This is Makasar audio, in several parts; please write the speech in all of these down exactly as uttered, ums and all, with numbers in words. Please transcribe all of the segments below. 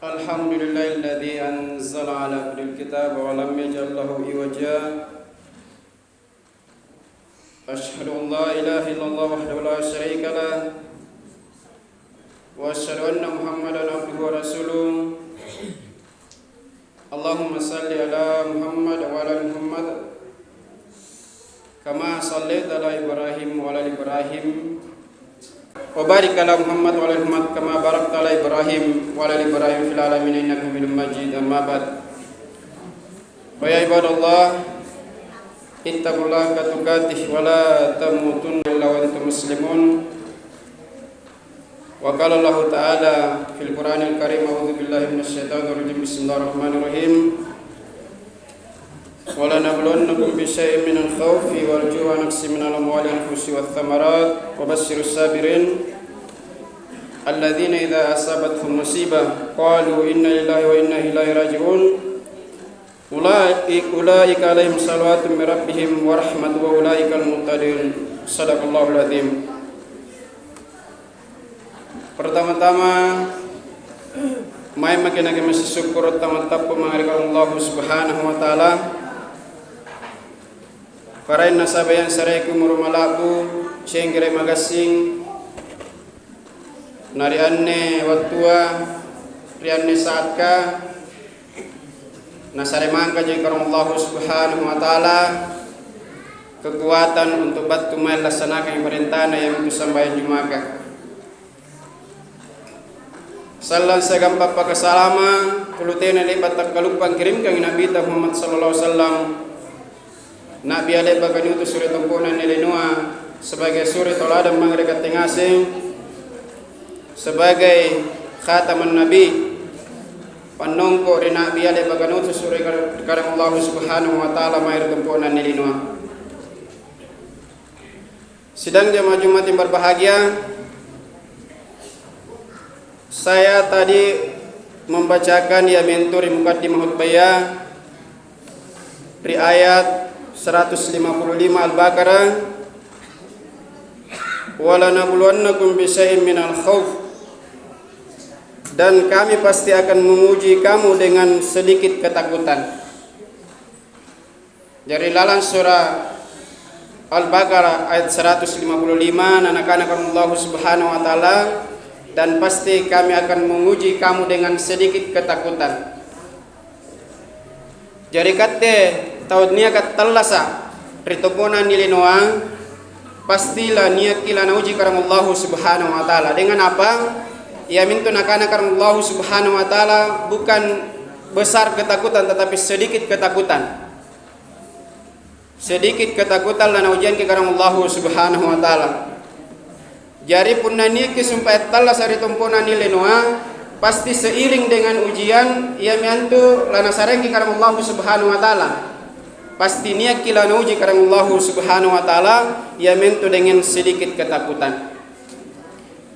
الحمد لله الذي أنزل على عبده الكتاب ولم يجعل له عوجا. أشهد أن لا إله إلا الله وحده لا شريك له، وأشهد أن محمدا عبده ورسوله. اللهم صل على محمد وعلى آل محمد كما صليت على إبراهيم وعلى آل إبراهيم، وبارك على محمد وعلى آل محمد كما باركت على إبراهيم وعلى آل إبراهيم في العالمين إنك حميد مجيد. أما بعد، فيا عباد الله، اتقوا الله حق تقاته ولا تموتن إلا وأنتم مسلمون. وقال الله تعالى في القرآن الكريم: أعوذ بالله من الشيطان الرجيم. بسم الله الرحمن الرحيم. ولنبلونكم بشيء من الخوف والجوع ونقص من الأموال والأنفس والثمرات وبشر الصابرين الذين إذا أصابتهم مصيبة قالوا إنا لله وإنا إليه راجعون. أولئك، أولئك عليهم صلوات من ربهم ورحمة وأولئك هم المهتدون. صدق الله العظيم. Pertama-tama, mae maki' nakke masisukkuru' tamantappu mange ri Allahu Subhanahu wa Ta'ala. Karaeng nasaba' Ia ansareku umuru' mala'bu, cenggere' magassing, na ri anne wattua, ri anne sa'atka, Nasare mangkaji Karaeng Allahu Subhanahu wa Ta'ala kekuatan untu' battu mae lassanakangi parentana, iamintu sambayang Jumaka. Sallang siagang pappakasalama' tuli tena le'ba' takkaluppa kirimkangi Nabita Muhammad sallallahu alaihi wasallam, Na'bia le'baka niutusu' ri tompo'na anne linoa sebagai suri toladan mange ri katte ngaseng, sebagai khataman nabi, pannongko' ri Na'bia le'baka niutusu' ri kar-, ri Karaeng Allahu Subhanahu wa Ta'ala mae ri tompo'na anne linoa. Sidang jamaah Jumat yang berbahagia, saya tadi membacakan iamintu ri mukaddimah khutbaya ri ayat seratus lima puluh lima Al-Baqarah, "Walanabluwannakum bisyai'in minal khauf," dan Kami pasti akan menguji kamu dengan sedikit ketakutan. Jari lalang sura' Al-Baqarah ayat seratus lima puluh lima, na nakana Allahu Subhanahu wa Ta'ala, "Dan pasti Kami akan menguji kamu dengan sedikit ketakutan." Jari katte tau niaka attallasa' ri tompo'na anne linoa, pasti laniakki lanauji Karaeng Allahu Subhanahu wa Ta'ala. Dengan apa? Iamintu nakana Karaeng Allahu Subhanahu wa Ta'ala, bukan besar ketakutan, tetapi sedikit ketakutan. Sedikit ketakutan lanaujiangki Karaeng Allahu Subhanahu wa Ta'ala. Jari, punna niakki sumpae attallasa' ri tompo'na anne linoa, pasti seiring dengan ujian, iami antu lanasareki Karaeng Allahu Subhanahu wa Ta'ala. Pasti niakki lanauji Karaeng Allahu Subhanahu wa Ta'ala, iamintu dengan sedikit ketakutan.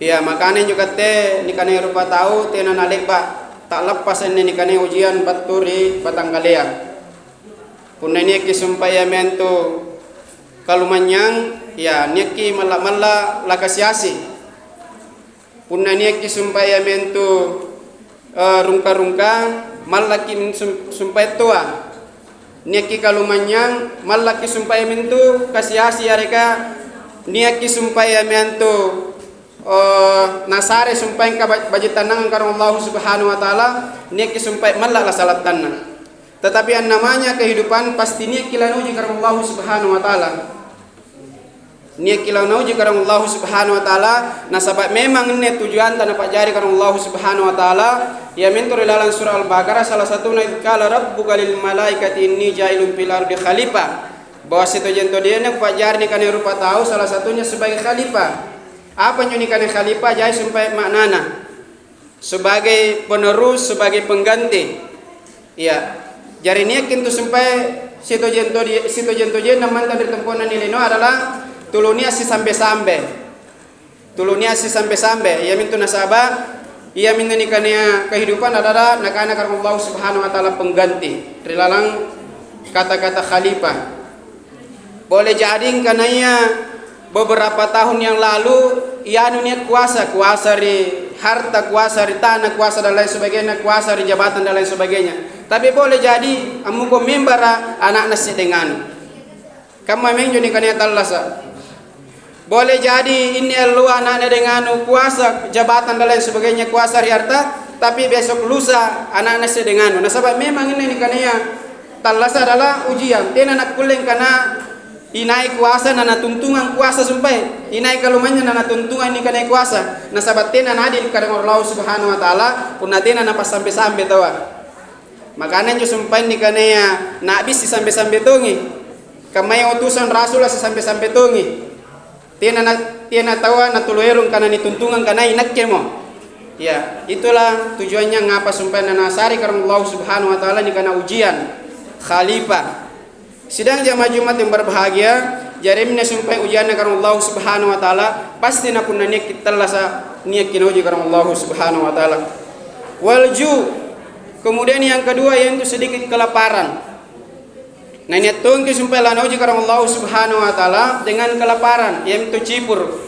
Iya, makana injo katte nikanaya rupa tau tena nale'ba' ta'lappasa' anne nikanaya ujian battu ri batangkalea. Punna niakki sumpae iami antu kalumanynyang, ya, niakki malla'-malla' lakasi-asi. Punna niakki sumpae iami antu, eh, rungka-rungka, mallakki min-, sum-, sumpae toa. Niakki kalumanynyang, mallakki sumpae iami antu kasi-asi, yareka niakki sumpae iami antu, eh, nasare sumpae engka ba-, baji' tannangang Karaeng Allahu Subhanahu wa Ta'ala, niakki sumpae malla' lasala' tannang. Tetapi yang namanya kehidupan pasti niakki lanauji Karaeng Allahu Subhanahu wa Ta'ala. Niakki lanauji Karaeng Allahu Subhanahu wa Ta'ala, nasaba' memang anne tujuanta napa'jari Karaeng Allahu Subhanahu wa Ta'ala, iamintu ri lalang sura' Al-Baqarah, salah satuna, "Idz qala rabbuka lil malaikati inni ja'ilun fil ardi khalifah." Bahwa sitojeng-tojenna Kupa'jari nikanaya rupa tau, salah satunya sebagai khalifah. Apa injo nikanaya khalifah? Jai sumpae ma'nana. Sebagai penerus, sebagai pengganti. Iya. Jari niakki antu sumpae sitojeng-toje-, sitojeng-tojenna mantang ri tompo'na anne linoa adalah tulunia sisambe-sambe. Tulunia sisambe-sambe, iamintu nasaba', iamintu nikanaya kehidupan adalah nakana Karaeng Allahu Subhanahu wa Ta'ala pengganti ri lalang kata-kata khalifah. Boleh jadi angkanaya beberapa tahun yang lalu, ianu nia' kuasa, kuasa ri harta, kuasa ri tana, kuasa dan lain sebagainya, kuasa ri jabatan dan lain sebagainya. Tapi boleh jadi ammuko membara ana'na seddeng anu. Kamma minjo nikanaya tallasa. Boleh jadi inni alloa ana'na denganu kuasa, jabatan dan lain sebagainya, kuasa ri harta, tapi besok lusa ana'na seddeng anu. Nasaba memang inni nikanaya tallasa adalah ujian. Tena nakkulle kana inai kuasa na natuntungang kuasa, sumpae. Inai kalumanya na natuntungang nikanaya kuasa. Nasaba tena na adil kadang Allah Subhanahu wa Ta'ala punna tena napassambe-sambe taua. Makana injo sumpaeng nikanaya na'bi sisambe-sambe tongi, kammaya utusan rasula sisambe-sambe tongi. Tena na-, tena taua natulu erong kana nituntungang kana inakkemo. Ya, itulah tujuannya ngapa sumpaeng nanasarei karena Allah Subhanahu wa Ta'ala nikana ujian khalifah. Sidang jamaah Jumat yang berbahagia, jari minne sumpaeng ujianna karena Allah Subhanahu wa Ta'ala, pasti napunna niakki tallasa, niakki nauji karena Allah Subhanahu wa Ta'ala. Wal ju', kemudian yang kedua yaitu sedikit kelaparan. Na nia' tongki sumpaeng lanauji karena Allah Subhanahu wa Ta'ala dengan kelaparan, yaitu cipuru'.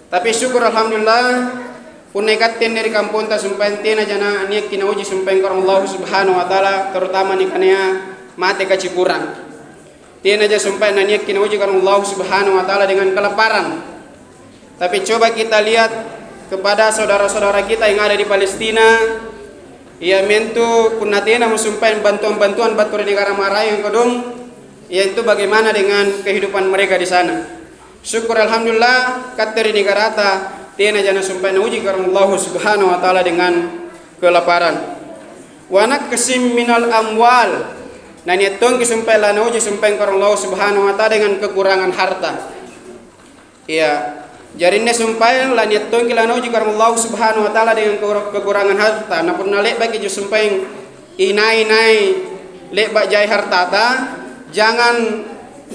Tapi syukur alhamdulillah, punna ikatte anne ri kamponta sumpaeng tenaja na-, niakki nauji sumpaeng karena Allah Subhanahu wa Ta'ala, terutama nikanaya mate kacipurang. Tenaja sumpaeng naniakki nauji karena Allah Subhanahu wa Ta'ala dengan kelaparan. Tapi coba kita lihat kepada saudara-saudara kita yang ada di Palestina, iamintu punna tenamo sumpaeng bantuan-bantuan battu ri negara maraeng kodong, iamintu bagaimana dengan kehidupan mereka di sana. Syukur alhamdulillah, katte ri negarata, tenaja nasumpaeng nauji karena Allah Subhanahu wa Ta'ala dengan kelaparan. Wa naqsim minal amwal. Na nia' tongki sumpaeng lanauji sumpaeng karena Allah Subhanahu wa Ta'ala dengan kekurangan harta. Iya. Jari anne sumpaeng lania' tongki lanauji karena Allah Subhanahu wa Ta'ala dengan kekur-, kekurangan harta. Na punna le'baki injo sumpaeng inai-nai le'ba' jai hartata, jangan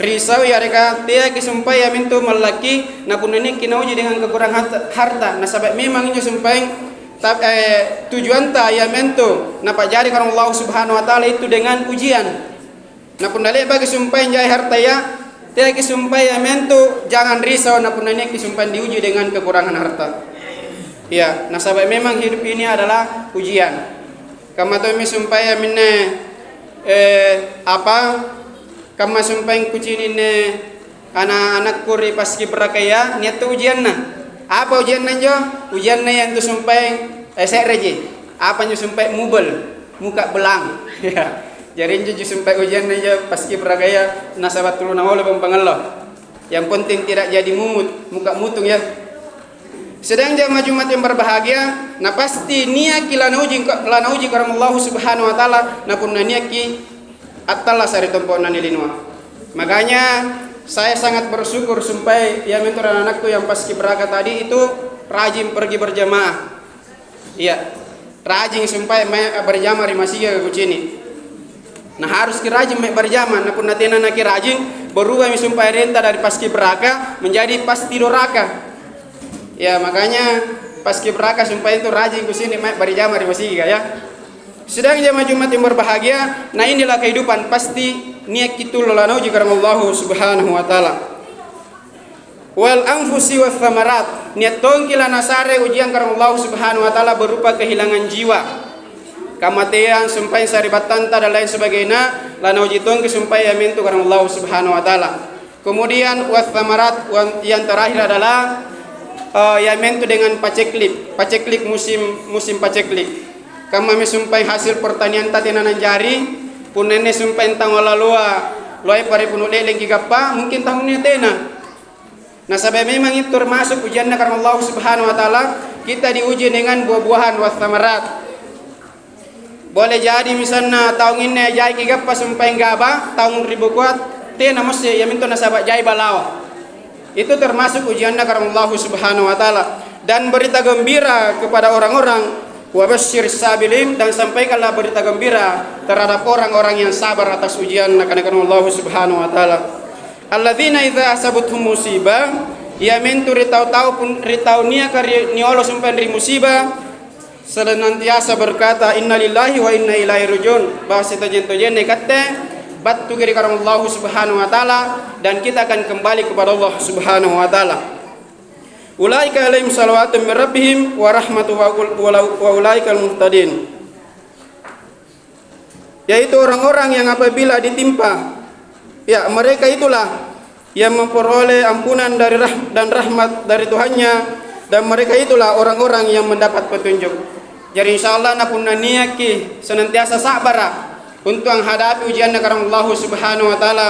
risau yareka teaki sumpaeng iamintu mallakki, na punna niakki nauji dengan kekurangan harta, harta. Nasaba' memang injo sumpaeng ta-, eh, tujuanta iamintu napa'jari karena Allah Subhanahu wa Ta'ala itu dengan ujian. Na punna le'baki sumpaeng jai hartaya, teaki sumpaeng iamintu jangan risau na punna niakki sumpaeng diuji dengan kekurangan harta. Iya, nasaba' memang hidup ini adalah ujian. Kamma tommi sumpaeng minne, eh, apa, kamma sumpaeng kucini' anne ana'-anakku ri paskibrakaya, nia' tu ujianna. Apa ujianna injo? Ujianna iamintu sumpaeng, eh, se'reji. Apa injo sumpaeng mubel? Muka belang. Jari injo sumpaeng ujianna injo paskibrakaya nasaba' tulu namolo pampangallo. Yang penting tidak jadi mumut, muka mutung ya. Sedang jamaah Jumat yang berbahagia, na pasti niakki lanauji, lanauji karena Allah Subhanahu wa Ta'ala, na punna niakki attallasa ri tompo'na nilinua. Makanya saya sangat bersyukur sumpaeng iamintu anak-anakku yang paskibraka tadi itu rajin pergi berjamaah. Iya. Rajing sumpaeng mae a'berjama ri masigi'ka kucini'. Na haruski rajing mae berjama, na punna tena nakirajing, berubahmi sumpaeng arenna dari paskibraka menjadi pasti doraka. Ya, makanya paskibraka sumpaeng itu rajing kucini' mae berjama ri masigi'ka ya. Sedang jamaah Jumat yang berbahagia, nah inilah kehidupan pasti niakki tullo lanauji karena Allah Subhanahu wa Ta'ala. Wal anfusi was samarat, nia' tongki lanasare ujian karena Allah Subhanahu wa Ta'ala berupa kehilangan jiwa, kamateang, sumpaeng sari'battanta dan lain sebagainya, lanauji tongki sumpaeng iamintu karena Allah Subhanahu wa Ta'ala. Kemudian was samarat, wan-, yang terakhir adalah, eh, iamintu dengan paceklik, paceklik musim, musim paceklik. Kammami sumpaeng hasil pertanianta tena nanjari, punna anne sumpaeng taung alaloa, loe pare punu' le'lengki gappa, mungkin tahunna tena. Nasaba' memang itu termasuk ujianna karena Allah Subhanahu wa Ta'ala, kita diuji dengan buah-buahan was samarat. Boleh jadi misalna taung inne jaiki gappa sumpaeng gaba, taung ribukua tena mosse, iamintu nasaba' jai balawa. Itu termasuk ujianna karena Allah Subhanahu wa Ta'ala. Dan berita gembira kepada orang-orang, wa basyir sabirin, dan sampaikanlah berita gembira terhadap orang-orang yang sabar atas ujian, nakana Allah Subhanahu wa Ta'ala. Alladzina idza asabathum musibah, iamintu ri tau-tau pun, ri tau niaka ri, niolo sumpaeng ri musibah, senantiasa berkata, "Innalillahi wa inna ilaihi raji'un," bahwa sitojeng-tojenna ikatte battuki ri karaeng Allah Subhanahu wa Ta'ala, dan kita akan kembali kepada Allah Subhanahu wa Ta'ala. Ulaika alaihim salawatun min rabbihim wa rahmatu wa ul-, wa lau-, wa ulaikal muhtadin. Yaitu orang-orang yang apabila ditimpa, ya, mereka itulah yang memperoleh ampunan dari rah-, dan rahmat dari Tuhannya, dan mereka itulah orang-orang yang mendapat petunjuk. Jari, insya Allah, napunna niakki senantiasa sa'bara' untuk menghadapi ujianna karena Allah Subhanahu wa Ta'ala,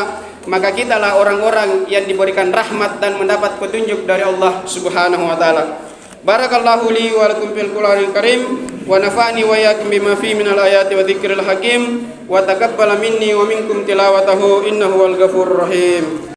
maka kitalah orang-orang yang diberikan rahmat dan mendapat petunjuk dari Allah Subhanahu wa Ta'ala. Barakallahu li wa lakum fil Qur'anil Karim, wa nafa'ni wa iyyakum bima fihi minal ayati wa dzikril hakim, wa taqabbala minni wa minkum tilawatahu, innahu huwal ghafurur rahim.